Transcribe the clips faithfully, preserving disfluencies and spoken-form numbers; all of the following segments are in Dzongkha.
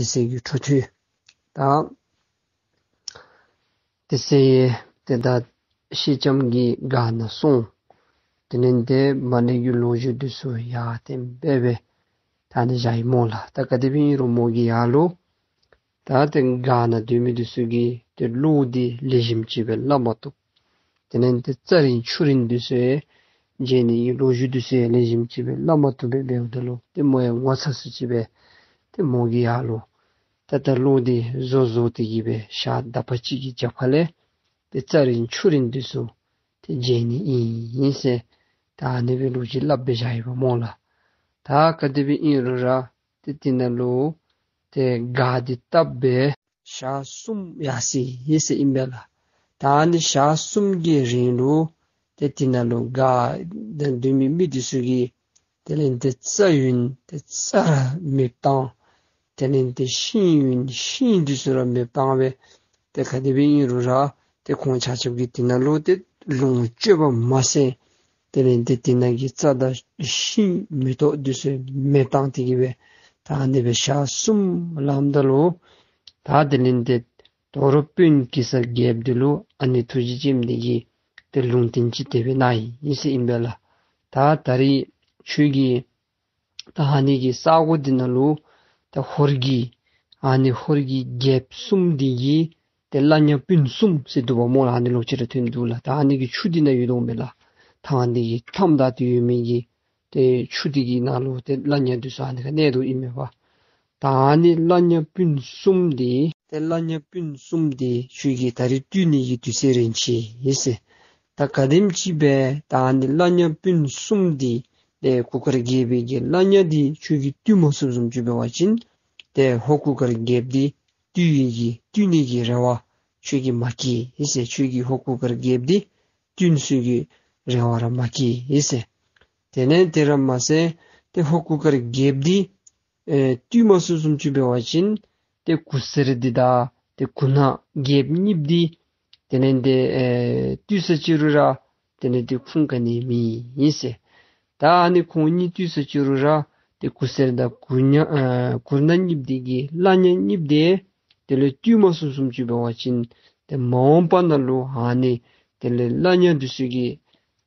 དེ་ཚེ་གི་འཕྲོ་མཐུད་ད་དེ་ཚེ་ཡང་ཏེ་ད་ཤེལ་ལྕམ་གྱི་སྒར་ནང་སོང་། དེ་ལས་ཏེ་མ་ཎི་གི་ལོ་རྒྱུས་འདི་ཚུ་ཡར་ཏེ་འབད་འབད་ད་ཨ་ནི་བཞག་ཡི་སྨོ་ལགས། ད་ག་དེ་སྦེ་ཨིན་རུང་མོ་གིས་ཡར་ལུ་ད་ཏེ་སྒར་ནང་སྡོད་མི་འདི་ཚུ་གིས་ཏེ་བློ་འདི་ལེགས་ཤོམ་ཅིག་སྦེ་སླབ་མ་བཏུབ། དེ་ལས་ཏེ་རྩྭ་རིན་ཆུ་རིན་འདི་ཚུ་ཡང་མཇལ་ནི་གི་ལོ་རྒྱུས་འདི་ཚུ་ཡང་ལེགས་ཤོམ་ཅིག་སྦེ་སླབ་མ་བཏུབ་པས། འབདཝ་ད་ལུ་ཏེ་མོ་ཡང་ངོ་ཚ་སུ་ཅིག་སྦེ་ཏེ་མོ་གིས་ཡར་ལུ་ད་ད་བློ་འདི་བཟོ་བཟོ་སྟེ་གི་སྦེ་ཞག་ཟླཝ་གཅིག་གི་རྒྱབ་ཁ་ལས་ཏེ་རྩྭ་རིན་ཆུ་རིན་འདི་ཚུ་ཏེ་མཇལ་ནི་ཨིན་ཟེར་ད་ཨ་ནི་སྦེ་ལོ་རྒྱུས་སླབ་སྦེ་བཞག་ཡི་པ་སྨོ་ལགས། ད་ག་དེ་སྦེ་ཨིན་རུང་ར་ཏེ་དེ་ནང་ལུ་ཏེ་སྒར་འདི་བཏབ་སྦེ་ཞག་གསུམ་ཡར་སོ་ཡི་ཟེར་ཨིན་པས་ལགས། ད་ཨ་ནི་ཞག་གསུམ་གྱི་རིང་ལུ་ཏེ་དེ་ནང་ལུ་སྒར་ནང་སྡོད་མི་མི་འདི་ཚུ་གིས་དེ་ལས་ཏེ་རྩྭ་ཡོད་ན་ཏེ་རྩྭ་ར་མེདཔ་བཏང་། དེ་ལས་ཏེ་ཤིང་ཡོད་ན་ཤིང་འདི་ཚུ་ར་མེདཔ་བཏང་སྦེ་ཏེ་ག་དེ་སྦེ་ཨིན་རུང་ར་ཏེ་ཁོང་ཆ་ཁྱབ་ཀྱིས་དེ་ནང་ལུ་ཏེ་ལོངས་སྤྱོད་པ་མ་ཟད་དེ་ལས་ཏེ་དེ་ནང་གི་རྩྭ་དང་ཤིང་མེ་ཏོག་འདི་ཚུ་མེདཔ་བཏང་སྟེ་གི་སྦེ་ད་ཨ་ནི་སྦེ་ཞག་གསུམ་ལངམ་ད་ལུ་ད་དེ་ལས་ཏེ་དོ་རུང་སྤུན་གེ་སར་རྒྱལཔོ་འདི་ལུ་ཨ་ནེ་ཐུགས་རྗེ་ཅན་འདི་གིས་ཏེ་ལུང་བསྟན་ཅིག་དེ་སྦེ་གནང་ཡི་ཟེར་ཨིན་པས་ལགས། ད་ད་རིས་ཁྱོད་ཀྱིས་ད་ཨ་ནི་གི་ས་གོ་འདི་ནང་ལུ་ད་ཧོར་གྱི་ཨ་ནི་ཧོར་གྱི་རྒྱལཔོ་གསུམ་འདི་གི་ཏེ་བླ་ཉ་སྤུན་གསུམ་ཟེར་འདུག་པ་སྨོ་ལགས། ཨ་ནི་ལོག་ཅི་ར་ཐོན་འདུག་ལགས། ད་ཨ་ནི་གི་ཆུ་འདི་ནང་ཡོད་དོ་མས་ལགས། ད་ཨ་ནི་གི་མཐའམ་ད་ཏེ་ཡོད་མི་གི་ཏེ་ཆུ་འདི་གི་ནང་ལུ་ཏེ་བླ་ཉ་འདི་ཚུ་ཨ་ནི་ཁར་གནས་དོ་ཨིན་མས་པ། ད་ཨ་ནི་བླ་ཉ་སྤུན་གསུམ་འདི་ཏེ་བླ་ཉ་སྤུན་གསུམ་འདི་ཁྱོད་ཀྱིས་ད་རིས་བཏུལ་ནི་གི་དུས་ཚོད་རན་ཆི་ཟེར། ད་ག་དེམ་ཅིག་སྦེ་ད་ཨ་ནི་བླ་ཉ་སྤུན་གསུམ་འདི་ཏེ་གུར་དཀར་རྒྱལ་པོའི་གི་བླ་ཉ་འདི་ཁྱོད་ཀྱིས་བཏུལ་མ་ཚུགསཔ་བཟུམ་ཅིག་འབད་བ་ཅིན་ཏེ་ཧོར་གུར་དཀར་རྒྱལཔོ་འདི་བཏུལ་ནི་གི་བཏུལ་ནི་གི་རེ་བ་ཁྱོད་ཀྱིས་མ་བསྐྱེད་ཟེར། ཁྱོད་ཀྱིས་ཧོར་གུར་དཀར་རྒྱལཔོ་འདི་བཏུལ་ཚུགས་ཀྱི་རེ་བ་ར་མ་བསྐྱེད་ཟེར། དེ་ལས་དེ་ར་མ་ཟད་ཏེ་ཧོར་གུར་དཀར་རྒྱལཔོ་འདི་ཨེ་བཏུལ་མ་ཚུགསཔ་བཟུམ་ཅིག་འབད་བ་ཅིན་ཏེ་གུར་སེར་འདི་དང་ཏེ་གུར་ནག་རྒྱལཔོ་གཉིསཔོ་འདི་དེ་ལས་ཏེ་ཨེ་བཏུལ་ས་ཅི་རུང་ར་དེ་ལས་ཏེ་ཁུངས་ག་ནི་མེད་ཟེར། ད་ཨ་ནི་ཁོང་གཉིས་བཏུལ་ས་ཅི་རུང་ར་ཏེ་གུར་སེར་དང་གུར་ཉ་ཨ་གུར་ནག་གཉིསཔོ་འདི་གི་བླ་ཉ་གཉིསཔོ་འདི་དེ་ལས་བཏུལ་མ་ཚུགསཔ་བཟུམ་ཅིག་འབད་བ་ཅིན་ཏེ་མ་འོངས་པ་ནང་ལུ་ཨ་ནི་དེ་ལས་བླ་ཉ་འདི་ཚུ་གིས་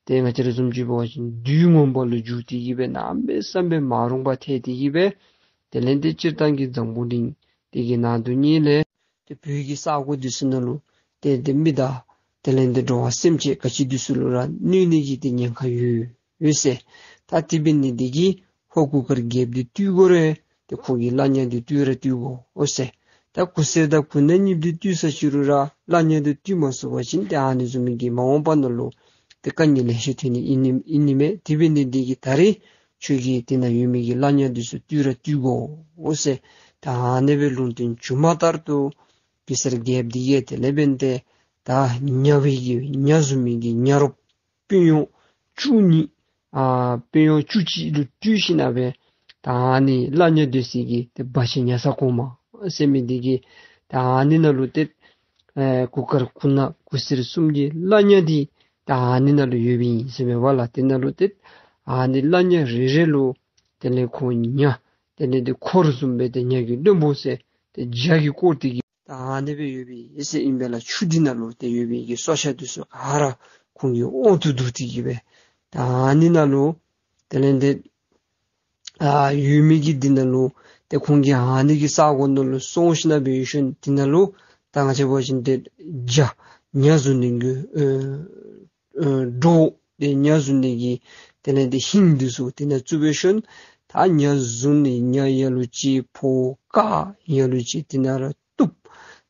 ཏེ་ང་བཅས་ར་བཟུམ་ཅིག་འབད་བ་ཅིན་བདུད་ངན་པ་ལུ་འགྱུར་ཏེ་གི་སྦེ་གནམ་མེད་ས་མེད་མ་རུངས་པ་ཐལ་ཏེ་གི་སྦེ་དེ་ལས་ཏེ་སྤྱིར་བཏང་གི་འཛམ་བུ་གླིང་འདི་གི་ནང་དུ་ཉིད་ལས་ཏེ་བོད་ཀྱི་ས་གོ་འདི་ཚུ་ནང་ལུ་ཏེ་ཏེ་མི་དང་དེ་ལས་ཏེ་འགྲོ་བ་སེམས་ཅན་ག་ཅི་འདི་ཚུ་ལུ་ར་གནོད་ནི་གི་ཏེ་ཉེན་ཁ་ཡོད་ཡོད་ཟེར། ད་དེ་འབད་ནི་འདི་གིས་ཧོར་གུར་དཀར་རྒྱལཔོ་འདི་བཏུལ་དགོ་རུང་ཏེ་ཁོ་གི་བླ་ཉ་འདི་བཏུལ་ར་བཏུལ་དགོ་འོང་ཟེར། ད་གུར་སེར་དང་གུར་ནག་གཉིསཔོ་འདི་བཏུལ་ས་ཅི་རུང་ར་བླ་ཉ་འདི་བཏུལ་མ་ཚུགས་པ་ཅིན་ཏེ་ཨ་ནི་བཟུམ་མའི་གི་མ་འོངས་པ་ནང་ལུ་ཏེ་དཀའ་ངལ་ལེ་ཤ་ཐོན་ནི་ཨིན་ནི་ཨིན་ནི་མས། དེ་འབད་ནི་འདི་གིས་ད་རིས་ཁྱོད་ཀྱིས་དེ་ནང་ཡོད་མི་གི་བླ་ཉ་འདི་ཚུ་བཏུལ་ར་བཏུལ་དགོ་འོང་ཟེར། ད་ཨ་ནི་སྦེ་ལུང་བསྟན་བྱུངམ་ལྟར་དུ་གེ་སར་རྒྱལཔོ་འདི་གིས་དེ་ལས་འབདན་ཏེ་ད་ཉ་པའི་གི་ཉ་བཟུང་མི་གི་ཉ་རོགསཔ་དཔོན་གཡོག་བཅུ་གཉིས་ཨ་དཔོན་གཡོག་བཅུ་གཅིག་ལུ་སྤྲུལ་ཞིནམ་ལས་ད་ཨ་ནི་བླ་ཉ་སྡོད་ས་གི་ཏེ་སྦ་ཆེན་ཉ་ས་གོང་མ་ཟེར་མི་འདི་གིས་ད་ཨ་ནི་ནང་ལུ་ཏེ་ཨེ་གུར་དཀར་གུར་ནག་གུར་སེར་གསུམ་གྱི་བླ་ཉ་འདི་ད་ཨ་ནི་ནང་ལུ་ཡོདཔ་ཨིན་ཟེར་མས་པ་ལགས། དེ་ནང་ལུ་ཏེ་ཨ་ནི་བླ་ཉ་རེ་རེ་ལུ་དེ་ལས་ཁོང་ཉ་དེ་ལས་ཏེ་འཁོར་བཟུམ་སྦེ་ཏེ་ཉ་གི་བློན་པོ་ཟེར་ཏེ་བརྒྱ་གིས་བསྐོར་ཏེ་གི་ད་ཨ་ནི་སྦེ་ཡོདཔ་ཨིན་ཟེར་ཨིན་པས་ལགས། ཆུ་འདི་ནང་ལུ་ཏེ་ཡོད་པའི་གི་སྲོག་ཆགས་འདི་ཚུ་ག་ར་ཁོང་གི་དབང་དུ་བསྡུ་སྟེ་གི་སྦེ་ད་ཨ་ནི་ནང་ལུ་དེ་ལས་ཏེ་ཨ་ཡོད་མི་གི་འདི་ནང་ལུ་ཏེ་ཁོང་གིས་ཨ་ནི་གི་ས་གོ་ནང་ལུ་སོང་ཞིནམ་ལས་འབད་ཞིནམ་འདི་ནང་ལུ་ད་ང་བཅས་འབད་བ་ཅིན་ཏེ་བྱ་ཉ་བཟུང་ནི་གི་ཨེ་ཨེ་སྒྲོ་ཏེ་ཉ་བཟུང་ནི་གི་དེ་ལས་ཏེ་ཧིང་འདི་ཚུ་དེ་ནང་བཙུགས་འབད་ཞིནམ་ད་ཉ་བཟུང་ནི་ཉ་ཡ་ལུ་ཅིག་ཕོཝ་ཀ་ཡ་ལུ་ཅིག་དེ་ནང་ར་གཏུབ།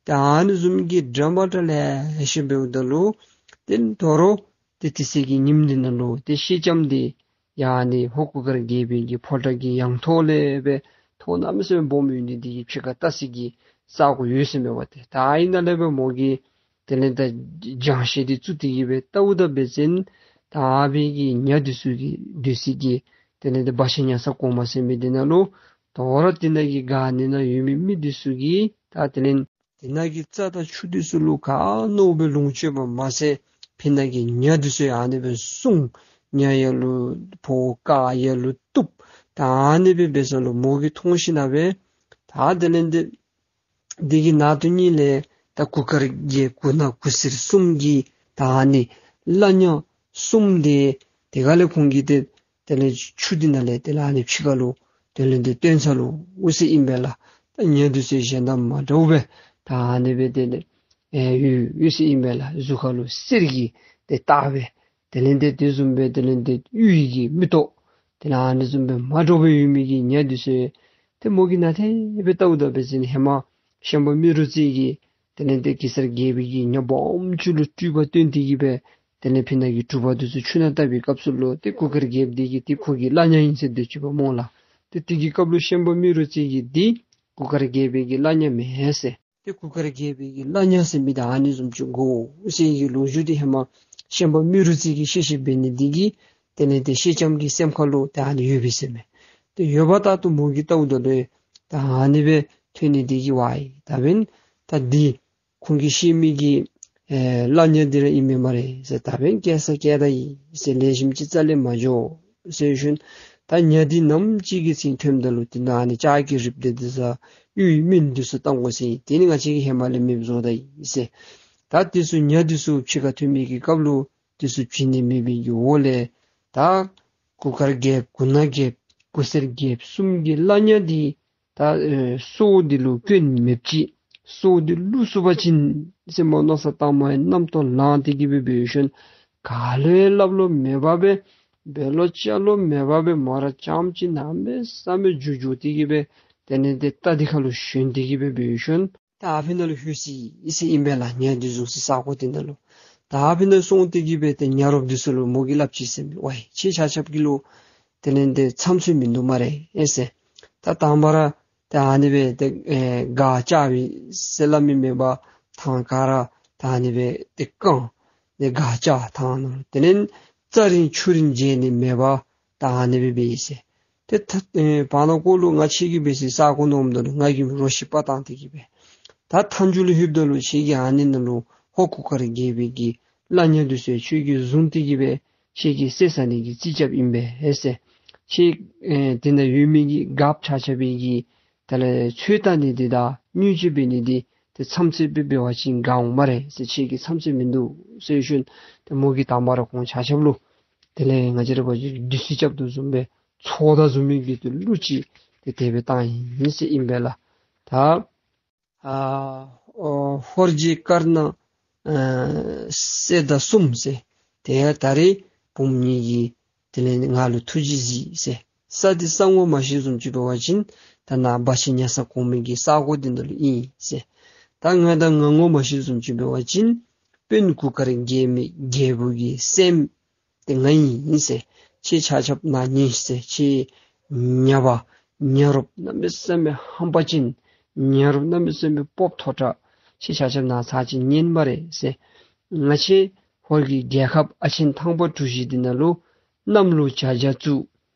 ད་ཨ་ནི་བཟུམ་གྱི་འདྲ་མ་འདྲཝ་ལེ་ཤ་འབདཝ་ད་ལུ་ཏེ་དོ་རུང་ཏེ་དེ་ཚེ་གི་ཉིནམ་འདི་ནང་ལུ་ཏེ་ཤེལ་ལྕམ་འདི་ཡང་ཨ་ནི་ཧོར་གུར་དཀར་རྒྱལ་པོའི་གི་ཕོ་བྲང་གི་ཡང་ཐོག་ལས་སྦེ་ཐོག་གནམ་མེད་ས་མེད་སྦོམ་ཡོད་ནི་འདི་གི་ཕྱི་ཁར་བལྟ་ས་གི་ས་གོ་ཡོད་ཟེར་མས་པ། ཏེ་ད་ཨ་ནི་ནང་ལས་སྦེ་མོ་གིས་དེ་ལས་ད་རྒྱང་ཤེལ་འདི་བཙུགས་ཏེ་གི་སྦེ་བལྟཝ་ད་འབད་བ་ཅིན་ད་ཨ་ཕི་གི་ཉ་འདི་ཚུ་གི་སྡོད་ས་གི་དེ་ལས་ཏེ་སྦ་ཆེན་ཉ་ས་གོང་མ་ཟེར་མི་འདི་ནང་ལུ་དོ་རུང་དེ་ནང་གི་སྒར་ནང་ཡོད་མི་མི་འདི་ཚུ་གིས་ད་དེ་ལས་དེ་ནང་གི་རྩྭ་དང་ཆུ་འདི་ཚུ་ལུ་ག་མནོ་སྦེ་ལོངས་སྤྱོད་པ་མ་ཟད་ཕི་ནང་གི་ཉ་འདི་ཚུ་ཡང་ཨ་ནི་སྦེ་སྲུང་། ཉ་ཡ་ལུ་ཕོཝ་ཀ་ཡ་ལུ་གཏུབ། ད་ཨ་ནི་སྦེ་འབད་ས་ལུ་མོ་གིས་མཐོང་ཞིནམ་ལས་ད་ ད་དེ་ལས་འདི་འདི་གི་ནང་དོན་ཉིད་ལས་ད་གུར་དཀར་རྒྱལཔོ་གུར་ནག་གུར་སེར་གསུམ་གྱི་ད་ཨ་ནི་བླ་ཉ་གསུམ་དེ་དེ་ག་ལས་ཁོང་གིས་ཏེ་དེ་ལས་ཆུ་འདི་ནང་ལས་དེ་ལས་ཨ་ནི་ཕྱི་ཁ་ལུ་དེ་ལས་འདི་བཏོན་ཚར་ལོ་འོ་ཟེར་ཨིན་པས་ལགས། ད་ཉ་འདི་ཚུ་གཞན་དང་མ་འདྲཝ་སྦེ་ད་ཨ་ནི་སྦེ་དེ་ལས་ཨེ་ཡོད་ཡོད་ཟེར་ཨིན་པས་ལགས། གཟུགས་ཁ་ལུ་གསེར་གྱི་དེ་རྟགས་སྦེ་དེ་ལས་འདི་དེ་བཟུམ་སྦེ་དེ་ལས་འདི་གཡུ་ཡི་གི་མིག་ཏོ་དེ་ལས་ཨ་ནི་བཟུམ་སྦེ་མ་འདྲཝ་སྦེ་ཡོད་མི་གི་ཉ་འདི་ཚུ་ཏེ་མོ་གིས་ནན་ཏན་སྦེ་བལྟཝ་ད་འབད་བ་ཅིན་ཧེ་མ་ཤན་པ་རྨེ་རུ་རྩེ་གིས་དེ་ལས་འདི་གེ་སར་རྒྱལ་པོའི་གི་ཉ་སྦོམ་ཅིག་ལུ་སྤྲུལ་པ་སྟོན་ཏེ་གི་སྦེ་དེ་ལས་ཕི་ནང་གི་གྲུབ་པ་འདི་ཚུ་ཆུ་ནང་བཏབ་པའི་སྐབས་སུ་ལུ་ཏེ་གུར་དཀར་རྒྱལཔོ་འདི་གིས་ཏེ་ཁོ་གི་བླ་ཉ་ཨིན་ཟེར་འདོད་ཅི་པ་སྨོ་ལགས། ཏེ་དེ་གི་སྐབས་ལུ་ཤན་པ་རྨེ་རུ་རྩེ་གིས་འདི་གུར་དཀར་རྒྱལ་པོའི་གི་བླ་ཉ་མེན་ཟེར། ཏེ་གུར་དཀར་རྒྱལ་པོའི་གི་བླ་ཉ་ཟེར་མི་འདི་ཨ་ནི་བཟུམ་ཅིག་དགོ་ཟེར་གྱི་ལོ་རྒྱུས་འདི་ཧེ་མ་ཤན་པ་རྨེ་རུ་རྩེ་གིས་བཤད་བཤདཔ་འབད་ནི་འདི་གིས་དེ་ལས་འདི་སེང་ལྕམ་གྱི་སེམས་ཁ་ལུ་ཏེ་ཨ་ནི་ཡོད་པས་ཟེར་མས། ཏེ་ཡོདཔ་ད་ལྟོ་མོ་གིས་བལྟཝ་ད་ལུ་ད་ཨ་ནི་སྦེ་ཐོན་ནི་འདི་གིས་ཝའི་ད་འབདན་ད་འདི་ཁོང་གིས་བཤད་མི་གི་ཨེ་བླ་ཉ་འདི་ར་ཨིན་མས་སྨ་རེ་ཟེར། ད་འབདན་སྐྱེལ་ས་སྐྱེལ་ད་ཡི་ཟེར། ལེགས་ཤོམ་ཅིག་རྩ་ལས་མ་འགྱོ་ཟེར་ཞིནམ་ད་ཉ་འདི་ནམ་ཅིག་གི་ཚེ་ཐོནམ་ད་ལུ་དེ་ནང་ཨ་ནི་ལྕགས་ཀྱི་རིགཔ་འདི་འདི་ཚུ་གཡུ་ཡི་སྨན་འདི་ཚུ་བཏང་དགོ་ཟེར། དེ་ནི་ང་བཅས་ཀྱིས་ཧེ་མ་ལས་མེདཔ་བཟོ་ད་ཡི་ཟེར། ད་འདི་ཚུ་ཉ་འདི་ཚུ་ཕྱི་ཁར་ཐོན་མི་གི་སྐབས་ལུ་འདི་ཚུ་བྱིན་ནི་མེད་པའི་གི་འོག་ལས་ད་གུར་དཀར་རྒྱལཔོ་གུར་ནག་རྒྱལཔོ་གུར་སེར་རྒྱལཔོ་གསུམ་གྱི་བླ་ཉ་འདི་ད་ཨེ་སྲོག་འདི་ལུ་སྐྱོན་མེདཔ་ཅིག་སྲོག་འདི་བླུ་ཚུགས་པ་ཅིན་ཟེར་མནོ་བསམ་བཏངམ་ཨིན། རྣམ་རྟོག་ལངས་ཏེ་གི་སྦེ་འབད་ཞིནམ་ག་ལུ་ཡང་སླབ་ལོང་མེད་པར་སྦེ་འབད་ལོང་བཅའ་ལོང་མེད་པར་སྦེ་མོ་ར་རྐྱངམ་གཅིག་གནམ་མེད་ས་མེད་འགྱོ་འགྱོ་སྟེ་གི་སྦེ་དེ་ལས་འདི་རྟ་འདི་ཁ་ལུ་ཞོན་ཏེ་གི་སྦེ་འབད་ཞིནམ་ད་ཨ་ཕི་ནང་ལུ་ལྷོད་ཅི་ཟེར་ཨིན་པས་ལགས། ཉ་འདི་བཟུང་སའི་ས་གོ་འདི་ནང་ལུ། ད་ཨ་ཕི་ནང་སོང་སྟེ་གི་སྦེ་ཏེ་ཉ་རོགསཔ་འདི་ཚུ་ལུ་མོ་གིས་སླབ་ཅི་ཟེར་མས། ཝའི་ཁྱེད་ཆ་ཁྱབ་ཀྱི་ལུ་དེ་ལས་འདི་མཚམས་ཚོད་མིན་འདུག་སྨ་རེ་ཨེ་ཟེར། ད་དང་པ་ར་ད་ཨ་ནི་སྦེ་ཏེ་ཨེ་སྒར་རྐྱབ་པས་ཟེར་སླབ་མི་མེད་པར་ཐང་ག་ར་ད་ཨ་ནི་སྦེ་ཏེ་བཀང་། ཏེ་སྒར་རྐྱབ་ཐང་ནང་དེ་ལས་རྩྭ་རིན་ཆུ་རིན་འཇལ་ནི་མེད་པར་ད་ཨ་ནི་སྦེ་འབད་ཡི་ཟེར། ཏེ་ད་ཨེ་བར་ན་ཀོ་ལུ་ང་ཁྱེད་ཀྱི་འབད་སའི་ས་གོ་ནང་འོངམ་ད་ལུ་ང་གིས་རོ་ཁྱི་སྤར་བཏང་སྟེ་གི་སྦེ་ད་མཐའ་མཇུག་ལུ་ལྷོདཔ་ད་ལུ་ཁྱེད་ཀྱིས་ཨ་ནི་ནང་ལུ་ཧོར་གུར་དཀར་རྒྱལ་པོའི་གི་བླ་ཉ་འདི་ཚུ་ཁྱེད་ཀྱིས་བཟུང་སྟེ་གི་སྦེ་ཁྱེད་ཀྱི་བསད་ཟ་ནི་གི་རྩིས་རྐྱབ་ཨིན་པས་ཟེར། ཁྱེད་ཨེ་དེ་ནང་ཡོད་མི་གི་སྒརཔ་ཆ་ཁྱབ་པའི་གི་དེ་ལས་ཚོད་བལྟ་ནི་འདི་དང་བརྙས་བཅོས་འབད་ནི་འདི་ཏེ་མཚམས་ཚོད་སྦེ་འབད་བ་ཅིན་དགའ་འོང་སྨ་རེ་ཟེར། ཁྱེད་ཀྱིས་མཚམས་ཚོད་མིན་འདུག་ཟེར་ཞིནམ་ཏེ་མོ་གིས་དང་པ་ར་ཁོང་ཆ་ཁྱབ་ལུ་དེ་ལས་ང་བཅས་ར་འབད་བ་ཅིན་བདུད་རྩི་རྐྱབ་དོ་བཟུམ་སྦེ་ཚོགས་བདའ་བཟུམ་མའི་གི་ཏེ་གླུ་ཅིག་ཏེ་དེ་སྦེ་བཏང་ཡི་ཟེར་ཨིན་པས་ལགས། ད་ཨ་ཨོ་ཧོར་གྱི་དཀར་ནག་ཨ་སྲས་ཟླ་གསུམ་ཟེར། ཏེ་ད་རེས་བུམོ་ངེ་གི་དེ་ལས་ང་ལུ་ཐུགས་རྗེས་གཟིགས་ཟེར། ས་འདི་ས་ངོ་མ་ཤེས་བཟུམ་ཅིག་འབད་བ་ཅིན་ད་ནཱ་སྦ་ཆེན་ཉ་ས་གོང་མའི་གི་ས་གོ་འདི་ནང་ལུ་ཨིན་ཟེར། ད་ང་ད་ང་ངོ་མ་ཤེས་བཟུམ་ཅིག་འབད་བ་ཅིན་དཔོན་གུར་དཀར་རྒྱལ་མི་རྒྱལ་པོ་གི་སྲསམོ་ཏེ་ང་ཨིན་ཟེར། ཁྱེད་ཆ་ཁྱབ་ནཱ་ཉན་ཟེར། ཁྱེད་ཉ་པ་ཉ་རོགསཔ་གནམ་མེད་ས་མེད་ཧམ་པ་ཅན་ཉ་རོགསཔ་གནམ་མེད་ས་མེད་སྤོབས་མཐོ་དྲགས་ཁྱེད་ཆ་ཁྱབ་ནཱ་ཚར་ཅིག་ཉན་སྨ་རེ་ཟེར། ང་བཅས་ཧོར་གྱི་རྒྱལ་ཁབ་ཨ་ཆེན་ཐང་པ་གྲུ་བཞི་འདི་ནང་ལུ་གནམ་ལུ་བྱ་རྒྱ་བཙུགས།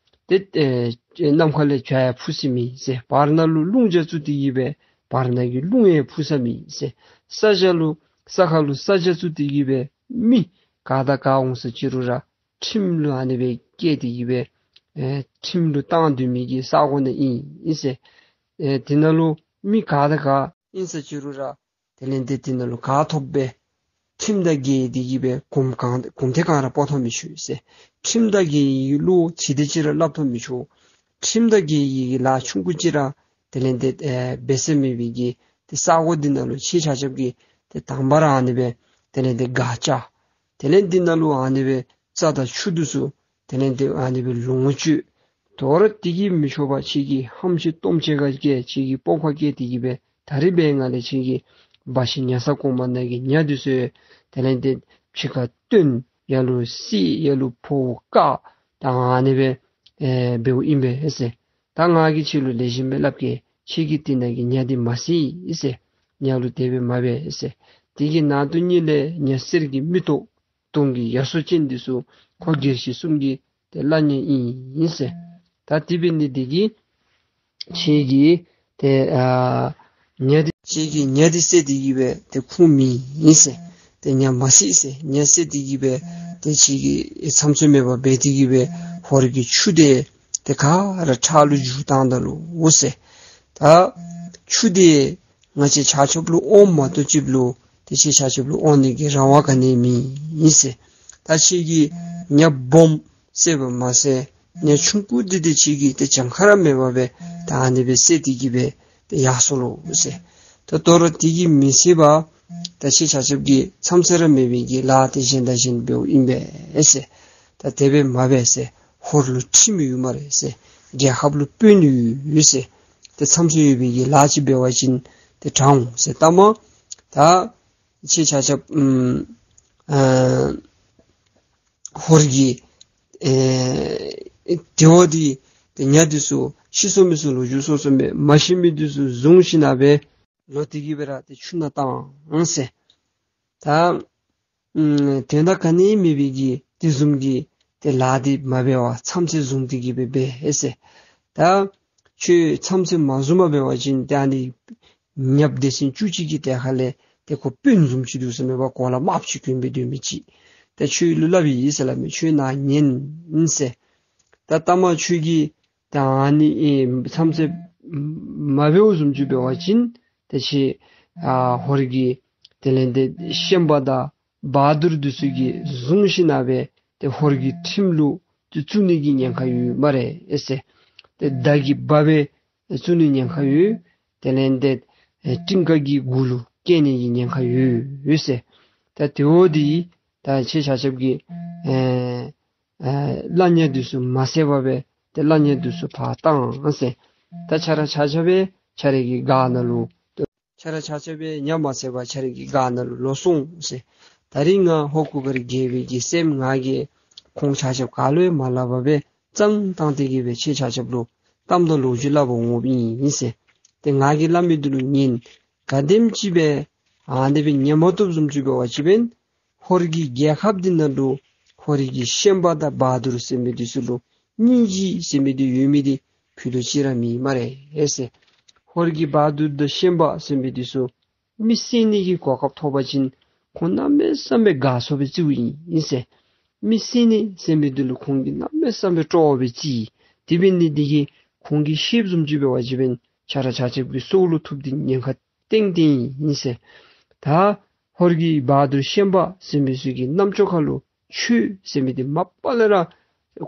ཏེ་ཨེ་ནམ་མཁའ་ལས་བྱ་ཡང་འཕུར་ས་མེད་ཟེར། བར་ན་ལུ་རླུང་རྒྱ་བཙུགས་ཏེ་གི་སྦེ་བར་ན་གི་རླུང་ཡང་འཕུར་ས་མེད་ཟེར། ས་རྒྱ་ལུ་ས་ཁ་ལུ་ས་རྒྱ་བཙུགས་ཏེ་གི་སྦེ་མི་ག་དང་ག་འོང་ས་ཅི་རུང་ར་ཁྲིམས་ལུ་ཨ་ནི་སྦེ་བཀལ་ཏེ་གི་སྦེ་ཨེ་ཁྲིམས་ལུ་བཏང་སྡོད་མི་གི་ས་གོ་ནང་ཨིན་ཨིན་ཟེར། ཨེ་དེ་ནང་ལུ་མི་ག་དང་ག་ཨིན་ས་ཅི་རུང་ར་དེ་ལས་འདི་དེ་ནང་ལུ་ག་ཐོབ་སྦེ་ཁྲིམས་དང་འགལ་ཏེ་གི་སྦེ་གོམ་གང་གོམ་ཐེངས་གང་ར་སྤོ་ཐོབ་མི་ཆོག་ཟེར། ཁྲིམས་དང་འགལ་ཡི་གི་བློ་ཚིག་དེ་ཅིག་ར་སླབ་ཐོབ་མི་ཆོག། ཁྲིམས་དང་འགལ་ཡི་གི་ལཱ་ཆུང་ཀུ་ཅིག་ར་དེ་ལས་འདི་ཨེ་འབད་ས་མེད་པའི་གི་ཏེ་ས་གོ་འདི་ནང་ལུ་ཁྱེད་ཆ་ཁྱབ་ཀྱིས་ཏེ་དང་པ་ར་ཨ་ནི་སྦེ་དེ་ལས་འདི་སྒར་རྐྱབ། དེ་ལས་འདི་ནང་ལུ་ཨ་ནི་སྦེ་རྩྭ་དང་ཆུ་འདི་ཚུ་དེ་ལས་འདི་ཨ་ནི་སྦེ་ལོངས་སྤྱོད། དོ་རུང་དེ་གིས་མི་ཆོག་པར་ཁྱེད་ཀྱིས་ཧམ་ཤེད་སྟོབས་ཆེ་ག་བཀལ་ཁྱེད་ཀྱིས་སྤོབས་ཁ་བཀལ་ཏེ་གི་སྦེ་ད་རིས་འབད་ང་ལས་ཁྱེད་ཀྱིས་སྦ་ཆེན་ཉ་ས་གོང་མ་ནང་གི་ཉ་འདི་ཚུ་དེ་ལས་འདི་ཕྱི་ཁར་བཏོན། ཡར་ལུ་བསད། ཡར་ལུ་ཕོཝ་བཀག། ད་ཨ་ནི་སྦེ་ཨེ་འབདཝ་ཨིན་པས་ཟེར། ད་ང་གིས་ཁྱེད་ལུ་ལེགས་ཤོམ་སྦེ་སླབ་གེ། ཁྱེད་ཀྱིས་དེ་ནང་གི་ཉ་འདི་མ་བསད་ཟེར། ཉ་ལུ་དེ་སྦེ་མ་འབད་ཟེར། དེ་གི་ནང་དོན་ཉིད་ལས་ཉ་གསེར་གྱི་མིག་ཏོ་དུང་གི་ཡ་སོ་ཅན་འདི་ཚུ་ཁོ་རྒྱལ་བཞི་གསུམ་གྱི་ཏེ་བླ་ཉ་ཨིན་ཟེར། ད་དེ་འབད་ནི་འདི་གིས་ཁྱེད་ཀྱིས་ཏེ་ཨ་ཉ་འདི་ཁྱེད་ཀྱིས་ཉ་འདི་བསད་དེ་གི་སྦེ་ཏེ་ཁུངས་མེད་ཨིན་ཟེར། ཏེ་ཉ་མ་བསད་ཟེར། ཉ་བསད་དེ་གི་སྦེ་ཏེ་ཁྱེད་ཀྱིས་མཚམས་ཚོད་མེད་པར་འབད་དེ་གི་སྦེ་ཧོར་གྱི་ཆུ་དེ་ཏེ་ག་ར་ཁྲག་ལུ་འགྱུར་བཏང་ད་ནུག་ཟེར། ད་ཆུ་འདི་ང་བཅས་ཆ་ཁྱབ་ལུ་འོང་མ་གཏོགས་ཅིག་ལུ་ཏེ་ཁྱེད་ཆ་ཁྱབ་ལུ་འོང་ནི་གི་རང་དབང་ག་ནི་མེད་ཟེར། ད་ཁྱེད་ཀྱིས་ཉ་སྦོམ་བསད་པ་མ་ཚད་ཉ་ཆུང་ཀུ་འདི་ཏེ་ཁྱེད་ཀྱིས་ཏེ་གྱངས་ཁ་ར་མེད་པར་སྦེ་ད་ཨ་ནི་སྦེ་བསད་དེ་གི་སྦེ་ཏེ་ཡར་སོང་ལོ་ཟེར། ད་དོ་རུང་དེ་གིས་མི་ཚད་པར་ད་ཁྱེད་ཆ་ཁྱབ་ཀྱིས་མཚམས་ཚད་ར་མེད་པའི་གི་ལཱ་དེ་གཞན་དང་གཞན་འབདཝ་ཨིན་པས་ཟེར། ད་དེ་སྦེ་མ་འབད་ཟེར། ཧོར་ལུ་ཁྲིམས་ཡོད་སྨ་རེ་ཟེར། རྒྱལ་ཁབ་ལུ་དཔོན་ཡོད་ཟེར། ཏེ་མཚམས་ཚད་ཡོད་པའི་གི་ལཱ་ཅིག་འབད་བ་ཅིན་ཏེ་དྲག་འོང་ཟེར། ལྟ་མ་ད་ཁྱེད་ཆ་ཁྱབ་ཨམ་ཨ་ཧོར་གྱི་ཨེ་དེ་འོ་དེ་ཏེ་ཉ་འདི་ཚུ་ཤི་སོང་མི་ཚུ་ལོ་རྒྱུས་སོ་སོ་མས། མ་ཤི་མི་འདི་ཚུ་བཟུང་ཞིནམ་ལས་ལོག་སྟེ་གི་སྦེ་ར་ཏེ་ཆུ་ནང་བཏང་ཟེར། ད་ཨམ་དོན་དག་ག་ནི་མེད་པའི་གི་དེ་བཟུམ་གྱི་ཏེ་ལཱ་འདི་མ་འབད་བར་མཚམས་ཚད་བཟུང་སྟེ་གི་སྦེ་འབད་ཟེར། ད་ཁྱོད་མཚམས་ཚད་མ་བཟུང་བར་འབད་བ་ཅིན་ཏེ་ཨ་ནི་ཉ་སྡེ་ཚན་བཅུ་གཅིག་གི་གྲལ་ཁ་ལས་ཏེ་ཁོ་དཔོན་བཟུམ་ཅིག་འདུག་ཟེར་མས་པ། གོ་ལ་དམརཔོ་ཅིག་གྱོན་སྦེ་སྡོད་མི་ཅིག། ཏེ་ཁྱོད་ལུ་སླབ་ཨིན་ཟེར་སླབ་མས། ཁྱོད་ནཱ་ཉན་ཟེར། ད་ལྟ་མ་ཁྱོད་ཀྱིས་ད་ཨ་ནི་ཨེ་མཚམས་ཚད་མ་འབདཝ་བཟུམ་ཅིག་འབད་བ་ཅིན་ཏེ་ཁྱེད་ཨ་ཧོར་གྱི་དེ་ལས་ཏེ་ཤན་པ་དང་བ་དུར་འདི་ཚུ་གིས་བཟུང་ཞིནམ་ལས་ཏེ་ཧོར་གྱི་ཁྲིམས་ལུ་ཏེ་བཙུགས་ནི་གི་ཉེན་ཁ་ཡོད་སྨ་རེ་ཟེར། ཏེ་མདའ་གི་འབའ་སྦེ་བཙུགས་ནི་ཉེན་ཁ་ཡོད། དེ་ལས་ཏེ་ཨེ་སྤྲིན་དཀར་གྱི་གུ་ལུ་བཀལ་ནི་གི་ཉེན་ཁ་ཡོད་ཟེར། ད་དེ་འོ་དེ་ད་ཁྱེད་ཆ་ཁྱབ་ཀྱིས་ཨེ་ཨེ་བླ་ཉ་འདི་ཚུ་མ་བསད་པར་སྦེ་ཏེ་བླ་ཉ་འདི་ཚུ་ཕར་བཏང་ཟེར། ད་ཁྱེད་ར་ཆ་ཁྱབ་སྦེ་ཁྱེད་རའི་གི་སྒར་ནང་ལུ་ཁྱེད་ར་ཆ་ཁྱབ་སྦེ་ཉ་མ་བསད་པར་ཁྱེད་རའི་གི་སྒར་ནང་ལུ་ལོག་སོང་ཟེར། ད་རིས་ང་ཧོར་གུར་དཀར་རྒྱལ་པོའི་གི་སྲསམོ་ང་གིས་ཁོང་ཆ་ཁྱབ་ག་ལུ་ཡང་མ་སླབ་པར་སྦེ་གཙང་བཏང་སྟེ་གི་སྦེ་ཁྱེད་ཆ་ཁྱབ་ལུ་གཏམ་དང་ལོ་རྒྱུས་སླབ་པར་འོངམ་ཨིན་ཟེར། ཏེ་ང་གིས་སླབ་མི་འདི་ལུ་ཉན། ག་དེམ་ཅིག་སྦེ་ཨ་ནི་སྦེ་ཉན་མ་བཏུབ་བཟུམ་ཅིག་འབད་བ་ཅིན་ཧོར་གྱི་རྒྱལ་ཁབ་འདི་ནང་ལུ་ཧོར་གྱི་ཤན་པ་དང་བ་དུར་ཟེར་མི་འདི་ཚུ་ལུ་སྙིང་རྗེ་ཟེར་མི་འདི་ཡོད་མི་འདི་ཕུད་རྡོག་གཅིག་ར་མེད་སྨ་རེ་ཟེར། ཧོར་གྱི་བ་དུར་དང་ཤན་པ་ཟེར་མི་འདི་ཚུ་མི་བསད་ནི་གི་གོ་སྐབས་ཐོབ་པ་ཅིན་ཁོང་གནམ་མེད་ས་མེད་དགའ་ཚོར་སྦེ་བརྩིཝ་ཨིན་ཟེར། མི་བསད་ནི་ཟེར་མི་འདི་ལུ་ཁོང་གིས་གནམ་མེད་ས་མེད་སྤྲོ་བ་སྦེ་བརྩི། དེ་འབད་ནི་འདི་གིས་ཁོང་གིས་ཤེསཔ་བཟུམ་ཅིག་འབད་བ་ཅིན་ཁྱེད་ར་ཆ་ཁྱབ་ཀྱི་སྲོག་ལུ་ཐུག་སྟེ་ཉེན་ཁ་ཏན་ཏན་ཨིན་ཟེར། ད་ཧོར་གྱི་བ་དུར་ཤན་པ་ཟེར་མི་ཚུ་གི་རྣམ་ཅོག་ཁ་ལུ་ཆོས་ཟེར་མི་འདི་མ་པ་ལས་ར་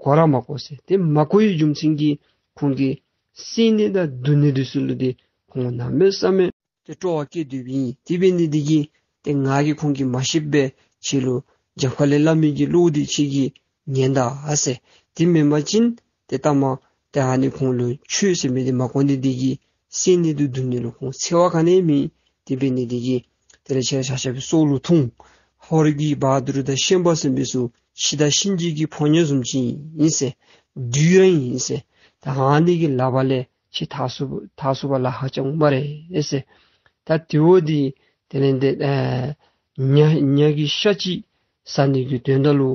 གོ་ར་མ་གོ་ཟེར། དེ་མ་གོ་བའི་རྒྱུ་མཚན་གྱིས་ཁོང་གིས་བསད་ནི་དང་བརྡུང་ནི་འདི་ཚུ་ལུ་འདི་ཁོང་གནམ་མེད་ས་མེད་ཏེ་སྤྲོ་བ་སྐྱེས་སྡོདཔ་ཨིན། དེ་འབད་ནི་འདི་གིས་ཏེ་ང་གིས་ཁོང་གིས་མ་ཤེསཔ་སྦེ་ཁྱེད་ལུ་རྒྱབ་ཁ་ལས་སླབ་མི་གི་བློ་འདི་ཁྱེད་ཀྱིས་ཉན་ད་ཨ་ཟེར། དེ་མེན་པ་ཅིན་ཏེ་ལྟ་མ་ཏེ་ཨ་ནི་ཁོང་ལུ་ཆོས་ཟེར་མི་འདི་མ་གོ་ནི་འདི་གིས་བསད་ནི་དང་བརྡུང་ནི་ལུ་ཁོང་འཚེར་བ་ག་ནི་མེད། དེ་འབད་ནི་འདི་གིས་དེ་ལས་ཁྱེད་ར་ཆ་ཁྱབ་ཀྱི་སྲོག་ལུ་ཐུག། ཧོར་གྱི་བ་དུར་དང་ཤན་པ་ཟེར་མི་ཚུ་ཤི་དང་གཤིན་རྗེ་གི་ཕོ་ཉ་བཟུམ་ཅིག་ཨིན་ཟེར། བདུད་ར་ཨིན་ཟེར། ད་ཨ་ནི་གི་ལག་པ་ལས་ཁྱེད་ཐར་ཚུགས་ཐར་ཚུགས་པར་ལཱ་ཁག་ཅིག་འོང་སྨ་རེ་ཟེར། ད་དེ་འོ་དེ་དེ་ལས་ཏེ་ཨེ་ཉ་ཉ་གི་ཤ་ཅིག་ཟ་ནི་གི་དོན་དག་ལུ་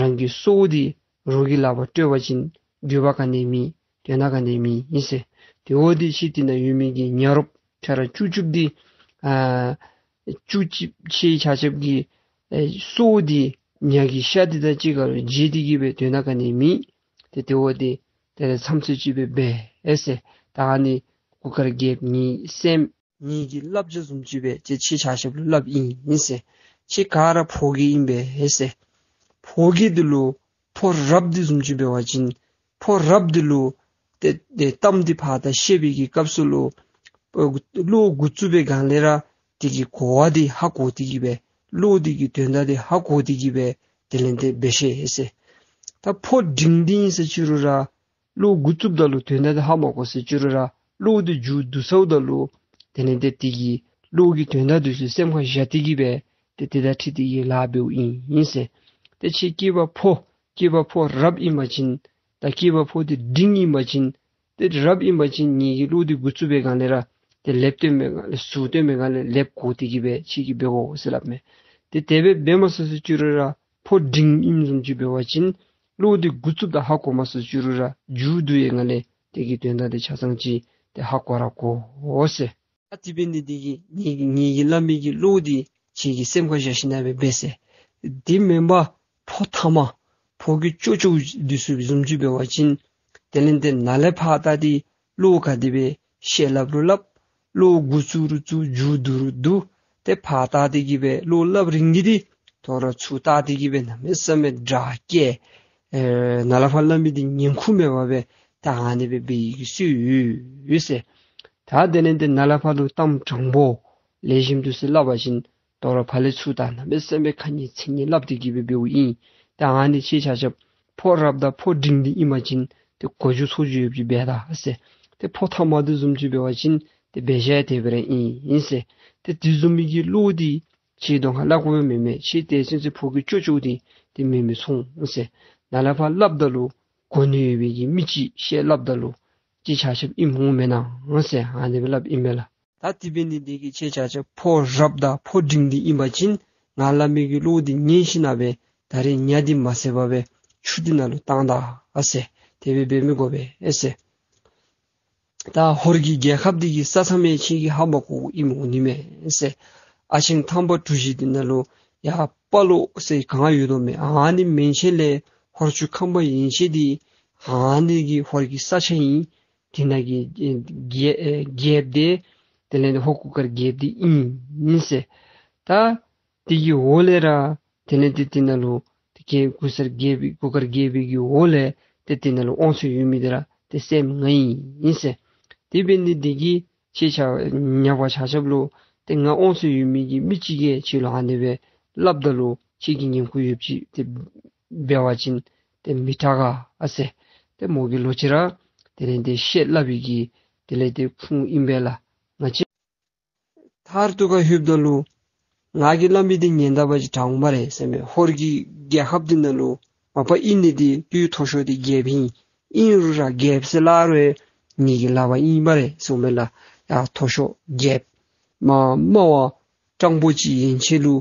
རང་གི་སྲོག་འདི་རོགས་ཀྱི་ལག་པར་སྤྲོད་པ་ཅིན་འགྱོད་པ་ག་ནི་མེད། དོན་དག་ག་ནི་མེད་ཨིན་ཟེར། དེ་འོ་དེ་ཁྱེད་དེ་ནང་ཡོད་མི་གི་ཉ་རོགསཔ་ཁྱེད་ར་བཅུ་གཅིག་འདི་ཨ་བཅུ་གཅིག་ཁྱེད་ཆ་ཁྱབ་ཀྱི་ཨེ་སྲོག་འདི་ཉ་གི་ཤ་འདི་དང་གཅིག་ཁར་ལུ་བརྗེ་སྟེ་གི་སྦེ་དོན་དག་ག་ནི་མེད། ཏེ་དེ་འོ་དེ་དེ་ལས་མཚམས་ཚོད་ཅིག་སྦེ་འབད་ཨེ་ཟེར། ད་ཨ་ནི་གུར་དཀར་རྒྱལཔོ་ངེའི་སྲསམོ་ངེ་གི་བསླབ་བྱ་བཟུམ་ཅིག་སྦེ་ཏེ་ཁྱེད་ཆ་ཁྱབ་ལུ་སླབ་ཨིན་ཨིན་ཟེར། ཁྱེད་ག་ར་ཕོ་རྒྱས་ཨིན་པས་ཨེ་ཟེར། ཕོ་རྒྱས་འདི་ལུ་ཕོ་རབ་འདི་བཟུམ་ཅིག་འབད་བ་ཅིན་ཕོ་རབ་འདི་ལུ་ཏེ་ཏེ་གཏམ་འདི་ཕར་ད་བཤད་པའི་གི་སྐབས་སུ་ལུ་ཨ་བློ་འགོ་བཙུགས་པའི་སྒང་ལས་ར་དེ་གི་གོ་བ་འདི་ཧ་གོ་སྟེ་གི་སྦེ་བློ་འདི་གི་དོན་དག་འདི་ཧ་གོ་སྟེ་གི་སྦེ་དེ་ལས་ཏེ་འབད་ཤེས་ཨེ་ཟེར། ད་ཕོ་འབྲིང་འདི་ཨིན་ཟེར་ཅི་རུང་ར་བློ་འགོ་བཙུགསཔ་ད་ལུ་དོན་དག་འདི་ཧ་མ་གོ་ཟེར་ཅི་རུང་ར་བློ་འདི་མཇུག་བསྡུ་ཚརཝ་ད་ལུ་དེ་ལས་ཏེ་དེ་གི་བློ་གི་དོན་དག་འདི་ཚུ་སེམས་ཁར་བཞག་སྟེ་གི་སྦེ་ཏེ་དེ་དང་འཁྲིལ་ཏེ་གི་ལཱ་འབདཝ་ཨིན་ཨིན་ཟེར། ཏེ་ཁྱེད་སྐྱེས་པ་ཕོ་སྐྱེས་པ་ཕོ་རབ་ཨིན་པ་ཅིན་ད་སྐྱེས་པ་ཕོ་འདི་འབྲིང་ཨིན་པ་ཅིན་ཏེ་རབ་ཨིན་པ་ཅིན་ངེ་གི་བློ་འདི་འགོ་བཙུགས་པའི་སྒང་ལས་ར་ཏེ་ལེབ་སྟོན་པའི་སྒང་ལས་ཟུར་སྟོན་པའི་སྒང་ལས་ལེབ་གོ་སྟེ་གི་སྦེ་ཁྱེད་ཀྱིས་འབད་དགོ་ཟེར་སླབ་མས། ཏེ་དེ་སྦེ་འབད་མ་ཚུགས་ཟེར་ཅི་རུང་ར་ཕོ་འབྲིང་ཨིནམ་བཟུམ་ཅིག་འབད་བ་ཅིན་བློ་འདི་འགོ་བཙུགསཔ་ད་ཧ་གོ་མ་ཚུགས་ཅི་རུང་ར་མཇུག་བསྡུ་བའི་སྒང་ལས་དེ་གི་དོན་དག་འདི་ཆ་ཚང་ཅིག་ཏེ་ཧ་གོ་ར་གོ་འོང་ཟེར། ཨ་དེ་འབད་ནི་འདི་གིས་ངེ་གི་ངེ་གི་བླ་མའི་གི་བློ་འདི་ཁྱེད་ཀྱིས་སེམས་ཁར་བཞག་ཞིནམ་ལས་འབད་ཟེར། དེ་མེན་པར་ཕོ་ཐ་མ་ཕོ་གི་ཅོག་ཅོག་འདི་ཚུ་བཟུམ་ཅིག་འབད་བ་ཅིན་དེ་ལས་ཏེ་ནཱ་ལས་ཕར་ད་འདི་བློ་ག་དེ་སྦེ་ བཤད་སླབ་རུང་སླབ། བློ་འགོ་བཙུགས་རུང་བཙུགས། མཇུག་བསྡུ་རུང་བསྡུ། ཏེ་ཕར་བལྟ་སྟེ་གི་སྦེ་བློ་སླབ་རིང་གི་འདི་དོ་རུང་ཚུར་བལྟ་སྟེ་གི་སྦེ་གནམ་མེད་ས་མེད་དྲག་སྐད་ཨེ་ནཱ་ལས་ཕར་སླབ་མི་འདི་ཉན་ཁུངས་མེད་པར་སྦེ་ད་ཨ་ནི་སྦེ་འབད་ཡི་གི་སྲོལ་ཡོད་ཟེར། ད་དེ་ལས་ཏེ་ནཱ་ལས་ཕར་ལུ་གཏམ་དྲང་པོ་ལེགས་ཤོམ་འདུག་ཟེར་སླབ་པ་ཅིན་དོ་རུང་ཕར་ལས་ཚུར་བལྟ་གནམ་མེད་ས་མེད་ཁ་ཉན་ཚིག་ཉན་སླབ་སྟེ་གི་སྦེ་འབདཝ་ཨིན། ད་ཨ་ནི་ཁྱེད་ཆ་ཁྱབ་ཕོ་རབ་དང་ཕོ་འབྲིང་འདི་ཨིན་པ་ཅིན་ཏེ་གོ་རྒྱུ་ཚོར་རྒྱུ་ཡོདཔ་ཅིག་འབད་ད་ཟེར། ཏེ་ཕོ་ཐ་མ་འདི་བཟུམ་ཅིག་འབད་བ་ཅིན་ཏེ་འབད་ཤེས་དེ་སྦེ་ར་ཨིན་ཟེར། ཏེ་དེ་བཟུམ་མའི་གི་བློ་འདི་ཁྱེད་གདོང་ཁར་སླབ་དགོ་པས་མེན་མས། ཁྱེད་དེ་ཚུན་ཚོད་ཕོ་གི་ཅོ་ཅོ་འདི་ཏེ་མེད་མི་སོང་ཟེར། ནཱ་ལས་ཕར་སླབ་ད་ལུ་གོ་ནི་ཡོད་པའི་གི་མི་ཅིག་བཤད་སླབ་ད་ལུ་ཁྱེད་ཆ་ཁྱབ་ཨིནམ་འོང་མེན་ན་ཟེར་ཨ་ནི་སྦེ་སླབ་ཨིན་མས་ལགས། ད་དེ་འབད་ནི་འདི་གིས་ཁྱེད་ཆ་ཁྱབ་ཕོ་རབ་དང་ཕོ་འབྲིང་འདི་ཨིན་པ་ཅིན་ང་སླབ་མི་གི་བློ་འདི་ཉན་ཞིན་ན་སྦེ་ད་རེས་ཉ་འདི་མ་བསད་པར་སྦེ་ཆུ་འདི་ནང་ལུ་བཏང་ད་ཨ་ཟེར། དེ་སྦེ་འབད་མི་དགོ་པས་ཨེ་ཟེར། ད་ཧོར་གྱི་རྒྱལ་ཁབ་འདི་གི་ས་མཚམས་ཡང་ཁྱེད་ཀྱིས་ཧ་མ་གོཝ་ཨིནམ་འོང་ནི་མས་ཟེར། ཨ་ཆེན་ཐང་པ་གྲུ་བཞི་འདི་ནང་ལུ་ཡར་སྤ་ལོ་ཟེར་གངས་ཡོད་དོ་མས། ཨ་ནི་མན་ཆད་ལས་ཧོར་ཆུ་ཁམས་པ་ཡན་ཆད་འདི་ཨ་ནི་གི་ཧོར་གྱི་ས་ཆ་ཨིན། དེ་ནང་གི་ཨེ་རྒྱལ་ཨེ་རྒྱལཔོ་འདི་དེ་ལས་ཧོར་གུར་དཀར་རྒྱལཔོ་འདི་ཨིན་ཨིན་ཟེར། ད་དེ་གི་འོག་ལས་ར་དེ་ལས་ཏེ་དེ་ནང་ལུ་ཏེ་རྒྱལཔོ་གུར་དཀར་རྒྱལཔོ་གུར་དཀར་རྒྱལཔོ་གི་འོག་ལས་ཏེ་དེ་ནང་ལུ་དབང་ཚད་ཡོད་མི་འདི་ར་ཏེ་སྲསམོ་ང་ཨིན་ཨིན་ཟེར། དེ་འབད་ནི་འདི་གིས་ཁྱེད་ཆ་ཉ་པ་ཆ་ཁྱབ་ལུ་ཏེ་ང་དབང་ཚད་ཡོད་མི་གི་མི་ཅིག་གིས་ཁྱེད་ལུ་ཨ་ནི་སྦེ་སླབ་ད་ལུ་ཁྱེད་ཀྱིས་ཉན་ཁུངས་ཡོདཔ་ཅིག་ཏེ་འབད་བ་ཅིན་ཏེ་མི་དྲག་ག་ཨ་ཟེར། ཏེ་མོ་གིས་ལོག་ཅི་ར་དེ་ལས་ཏེ་བཤད་སླབ་པའི་གི་དེ་ལས་ཏེ་ཁུངས་ཨིན་པས་ལགས། ང་བཅས་མཐར་ཐུག་ཁར་ལྷོདཔ་ད་ལུ་ང་གིས་སླབ་མི་འདི་ཉན་ད་པ་ཅིན་དྲག་འོང་སྨ་རེ་ཟེར་མས། ཧོར་གྱི་རྒྱལ་ཁབ་འདི་ནང་ལུ་མ་པ་ཨིན་ནི་འདི་ཏེ་མཐོ་ཤོས་འདི་རྒྱལཔོ་ཨིན། ཨིན་རུང་ར་རྒྱལཔོ་ཟེར་སླབ་རུང་ངེ་གི་ལག་པར་ཨིན་སྨ་རེ་ཟེར་མས་ལགས། ཡ་མཐོ་ཤོས་རྒྱལཔོ་མ་དམའ་བ་སྤྲང་པོ་ཅིག་ཡན་ཆད་ལུ་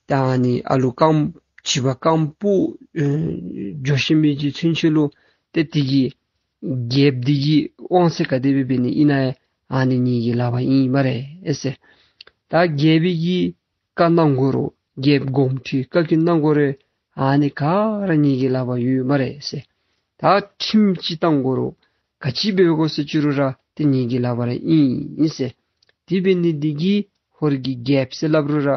ད་ཨ་ནི་ཨ་ལུ་རྐངམ་བྱིས་པ་རྐངམ་སྤུ་ཨེ་འགྱོ་ཤེས་མི་ཅིག་ཚུན་ཆད་ལུ་ཏེ་དེ་གི་རྒྱལཔོ་འདི་གི་དབང་ཚད་ག་དེ་སྦེ་འབད་ནི་ཨིན་ན་ཡང་ཨ་ནི་ངེ་གི་ལག་པར་ཨིན་སྨ་རེ་ཨེ་ཟེར། ད་རྒྱལ་པོའི་གི་བཀའ་གནང་དགོ་རུང་རྒྱལཔོ་དགོངསམ་ཁྲེལ་བཀའ་བཀྱོན་གནང་དགོ་རུང་ཨ་ནི་ག་ར་ངེ་གི་ལག་པར་ཡོད་སྨ་རེ་ཟེར། ད་ཁྲིམས་ཅིག་བཏང་དགོ་རུང་ག་ཅི་འབད་དགོ་ཟེར་ཅི་རུང་ར་ཏེ་ངེ་གི་ལག་པར་ཨིན་ཨིན་ཟེར། དེ་འབད་ནི་འདི་གིས་ཧོར་གྱི་རྒྱལཔོ་ཟེར་སླབ་རུང་ར་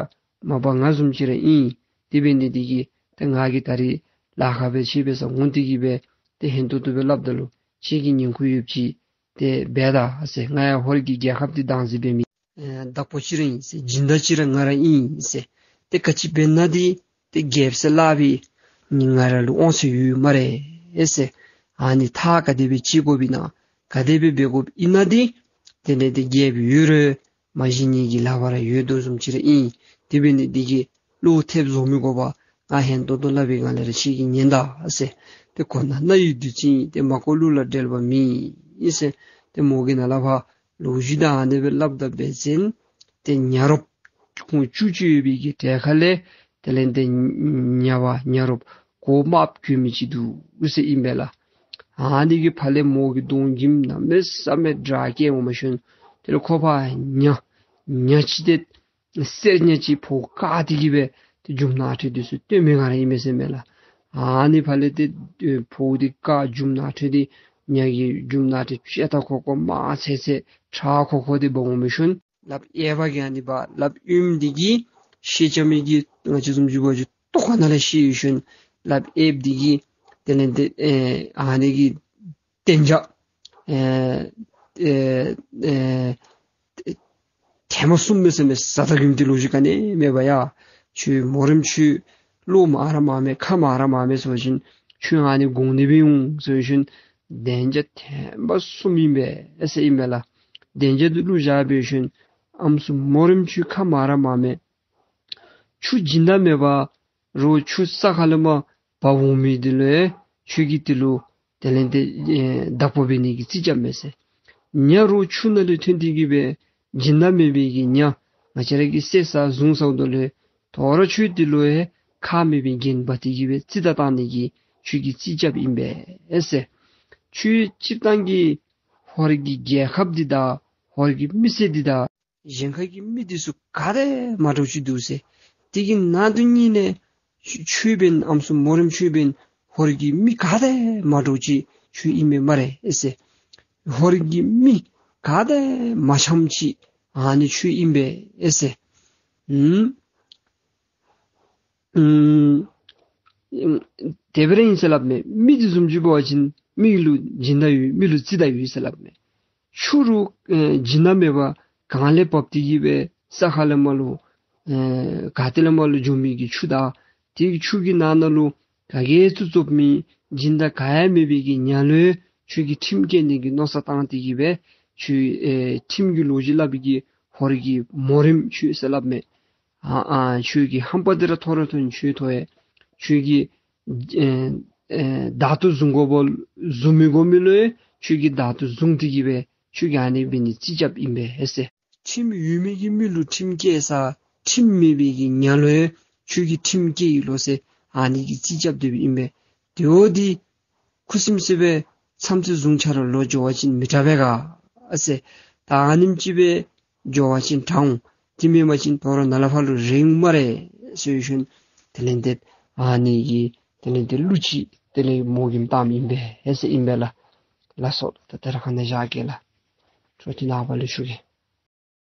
མ་པ་ང་བཟུམ་ཅིག་ར་ཨིན། དེ་འབད་ནི་འདི་གིས་ཏེ་ང་གིས་ད་རེས་ལཱ་ཁག་སྦེ་ཁྱེད་འབད་སར་འོང་སྟེ་གི་སྦེ་ཏེ་ཧན་ཏོང་ཏོ་སྦེ་སླབ་ད་ལུ་ཁྱེད་ཀྱིས་ཉན་ཁུངས་ཡོདཔ་ཅིག་ཏེ་འབད་ད་ཟེར། ང་ཡང་ཧོར་གྱི་རྒྱལ་ཁབ་འདི་བདག་འཛིན་འབད་མི་ཨེ་བདག་པོ་ཅིག་ར་ཨིན་ཟེར། སྦྱིན་བདག་ཅིག་ར་ང་ར་ཨིན་ཟེར། ཏེ་ག་ཅི་འབད་ན་འདི་ཏེ་རྒྱལཔོ་ཟེར་སླབ་པའི་ནི་ང་ར་ལུ་དབང་ཚད་ཡོད་སྨ་རེ་ཨེ་ཟེར། ཨ་ནི་ཐག་ག་དེ་སྦེ་བཅད་དགོཔ་ཨིན་ན་ག་དེ་སྦེ་འབད་དགོཔ་ཨིན་ན་འདི་དེ་ལས་ཏེ་རྒྱལཔོ་ཡོད་རུང་མ་གཞི་ངེ་གི་ལག་པར་ར་ཡོད་དོ་བཟུམ་ཅིག་ར་ཨིན། དེ་འབད་ནི་འདི་གིས་བློ་ཐེབས་བཟོ་མི་དགོ་པར་ང་ཧན་ཏོང་ཏོ་སླབ་པའི་སྒང་ལས་ར་ཁྱེད་ཀྱིས་ཉན་ད་ཟེར། ཏེ་གོ་ན་རྣ་ཡི་བདུད་རྩི་ཨིན། ཏེ་མ་གོ་གླུ་ལ་འགྲེལ་བ་མེད་ཨིན་ཟེར། ཏེ་མོ་གིས་ནཱ་ལས་ཕར་ལོ་རྒྱུས་དང་ཨ་ནི་སྦེ་སླབ་ད་འབད་བ་ཅིན་ཏེ་ཉ་རོགསཔ་ཁོང་བཅུ་གཅིག་ཡོད་པའི་གི་གྲལ་ཁ་ལས་དེ་ལས་ཏེ་ཉ་པ་ཉ་རོགསཔ་གོ་དམརཔོ་གྱོན་མི་ཅིག་འདུག་ཟེར་ཨིན་པས་ལགས། ཨ་ནི་གི་ཕར་ལས་མོ་གི་གདོང་འགྱེམ་གནམ་མེད་ས་མེད་དྲག་སྐད་འོང་མ་ཤུལ་དེ་ལས་ཁོ་ཕར་ཉ་ཉ་ཅིག་ཏེ་གསེར་ཉ་ཅིག་ཕོཝ་བཀག་སྟེ་གི་སྦེ་ཏེ་རྒྱུ་ནོར་འཁྲུལ་འདི་ཚུ་སྟོན་མི་ག་ར་ཨིན་མས་ཟེར་མས་ལགས། ཨ་ནི་ཕར་ལས་ཏེ་ཨེ་ཕོཝ་འདི་བཀག་རྒྱུ་ནོར་འཁྲུལ་འདི་ཉ་གི་རྒྱུ་ནོར་འཁྲུལ་ཤ་སྟག་ཁོག་ཁོག་དམར་ཚེར་ཚེར་ཁྲག་ཁོག་ཁོག་འདི་འབག་འོང་མི་ཤུལ་ལགཔ་གཡསཔ་གིས་ཨ་ནི་འབག། ལགཔ་གཡོནམ་འདི་གིས་ཤེས་རྐྱབ་མི་གིས་ང་བཅས་བཟུམ་ཅིག་འབད་བ་ཅིན་ལྟོ་ཁ་ནང་ལས་ཤེས་ཡོད་ཤུལ་ལགཔ་གཡསཔ་འདི་གིས་དེ་ལས་ཏེ་ཨེ་ཨ་ནི་གི་ཏེན་ཇ་ཨེ་ཨེ་ཨེ་ཐེངས་མ་གསུམ་མས་ཟེར་མས། ས་ཐག་རིངམ་འདི་ལོ་རྒྱུས་ག་ནི་མེད་པར་ཡ། ཁྱོད་མོ་རེངམ་ཁྱོད་བློ་མ་ར་མ་མེད་ཁ་མ་ར་མ་མེད་ཟེར་བ་ཅིན་ཁྱོད་ཨ་ནི་དགོ་ནི་སྦེ་འོང་ཟེར་བ་ཅིན་ཏེན་ཇ་ཐེངས་མ་གསུམ་ཨིན་པས་ཟེར་ཨིན་པས་ལགས། ཏེན་ཇ་འདི་བླུགས་བཞག་འབད་བ་ཅིན་ཨམ་སྲུ་མོ་རེངམ་ཁྱོད་ཁ་མ་ར་མ་མེད། ཆུ་སྦྱིན་བདག་མེད་པ་རོགས་ཆུ་ས་ཁ་ལས་མར་འབག་འོང་མི་འདི་ལུ་ཡང་ཁྱོད་ཀྱིས་འདི་ལུ་དེ་ལས་ཏེ་ཨེ་བདག་པོ་འབད་ནི་གི་རྩིས་རྐྱབ་མས་ཟེར། ཉ་རོགས་ཆུ་ནང་ལས་ཐོན་ཏེ་གི་སྦེ་སྦྱིན་བདག་མེད་པའི་གི་ཉ་ང་བཅས་ར་གིས་བསད་ས་བཟུང་སོངམ་ད་ལུ་ཡང་དོ་རུང་ཁྱོད་འདི་ལུ་ཡང་ཁ་མེད་པའི་འགན་འབག་སྟེ་གི་སྦེ་རྩིས་བདའ་བཏང་ནི་གི་ཁྱོད་ཀྱིས་རྩིས་རྐྱབ་ཨིན་པས་ཟེར། ཁྱོད་སྤྱིར་བཏང་གི་ཧོར་གྱི་རྒྱལ་ཁབ་འདི་དང་ཧོར་གྱི་མི་སེར་འདི་དང་གཞན་ཁ་གི་མི་འདི་ཚུ་ག་དེ་མ་འདྲཝ་ཅིག་འདུག་ཟེར། དེ་གི་ནང་དུ་ཉིད་ནས་ཁྱོད་འབདན་ཨམ་སྲུ་མོ་རེངམ་ཁྱོད་འབདན་ཧོར་གྱི་མི་ག་དེ་མ་འདྲཝ་ཅིག་ཁྱོད་ཨིན་མས་སྨ་རེ་ཟེར། ཧོར་གྱི་མི་ ག་དེ་མ་འཆམ་ཅིག་ཨ་ནི་ཆོས་ཨིན་པས་ཟེར། ཨུམ། ཨུམ། དེ་སྦེ་ར་ཨིན་ཟེར་སླབ་མས། མི་འདི་བཟུམ་ཅིག་འབད་བ་ཅིན་མི་ལུ་སྦྱིན་བདག་ཡོད། མི་ལུ་རྩིས་བདག་ཡོད་ཟེར་སླབ་མས། ཆུ་རུ་ཨེ་སྦྱིན་བདག་མེད་པར་གངས་ལས་བབས་ཏེ་གི་སྦེ་ས་ཁ་ལས་མར་ལུ་ཨེ་ག་ཏེ་ལས་མར་ལུ་འགྱོ་མི་གི་ཆུ་དང་དེ་གི་ཆུ་གི་ནང་ན་ལུ་ག་གིས་ཚུ་བཙོ་མི་སྦྱིན་བདག་ག་ཡང་མེད་པའི་གི་ཉ་ལུ་ཁྱོད་ཀྱིས་ཁྲིམས་བཀལ་ནི་གི་མནོ་བསམ་བཏང་སྟེ་གི་སྦེ་ཁྱོད་ཨེ་ཁྲིམས་ཀྱི་ལོ་རྒྱུས་སླབ་པའི་གི་ཧོར་གྱི་མོ་རེངམ་ཁྱོད་ཟེར་སླབ་མས། ཨ་ཨ་ཁྱོད་ཀྱི་ཧམ་པ་འདི་ར་མཐོ་ར་མཐོ་ནི་ཁྱོད་མཐོ་ཡས། ཁྱོད་ཀྱི་ཨེ་ཨེ་བདག་ཏུ་བཟུང་དགོ་པ་བཟུང་མི་དགོ་མི་ལུ་ཡང་ཁྱོད་ཀྱིས་བདག་ཏུ་བཟུང་སྟེ་གི་སྦེ་ཁྱོད་ཀྱིས་ཨ་ནི་འབད་ནི་རྩིས་རྐྱབ་ཨིན་པས་ཟེར། ཁྲིམས་ཡོད་མི་གི་མི་ལུ་ཁྲིམས་བཀལ་ས་ཁྲིམས་མེད་པའི་གི་ཉ་ལུ་ཡང་ཁྱོད་ཀྱིས་ཁྲིམས་བཀལ་ཡི་ལོ་ཟེར་ཨ་ནི་གི་རྩིས་རྐྱབ་སྡོདཔ་ཨིན་པས། དེ་འོ་འདི་ཁུ་སིམ་སི་སྦེ་མཚམས་ཚོད་བཟུང་ཆ་ར་ལོག་འགྱོ་བ་ཅིན་མི་དྲག་པས་ག་ཟེར། ད་ཨ་ནེམ་ཅིག་སྦེ་འགྱོ་བ་ཅིན་དྲག་འོང་། དེ་མེན་པ་ཅིན་དོ་རུང་ནཱ་ལས་ཕར་ལུ་རེ་འོང་སྨ་རེ་ཟེར་ཞུ་ནི། དེ་ལས་འདི་ཨ་ནི་གི་དེ་ལས་འདི་གླུ་ཅིག་དེ་ལས་མོ་གིས་བཏངམ་ཨིན་པས་ཟེར་ཨིན་པས་ལགས། ལགས་སོ། ད་ད་རེས་ཁ་ནི་བཞག་གེ་ལགས། འཕྲོ་འདི་ནངས་པ་ལུ་ཞུ་གེ།